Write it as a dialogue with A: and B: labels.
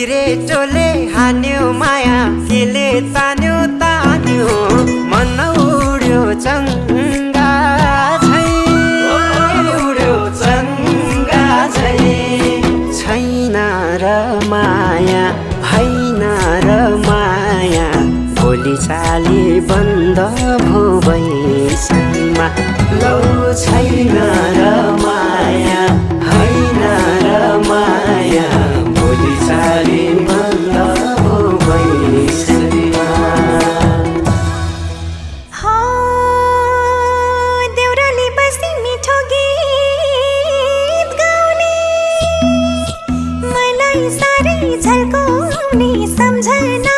A: सिरेटोले हान्यो माया केले तान्यो तान्यो मन उड्यो चङ्गा झै उड्यो चङ्गा झै छैन र माया होइन र माया बोली चाली बन्द भो बैसमा लौ छैन र माया होइन र माया बोली चाली बन्द भो बैसमा
B: देउराली बसी मिठो गीत गाउने मलाई साह्रै झल्काउने सम्झना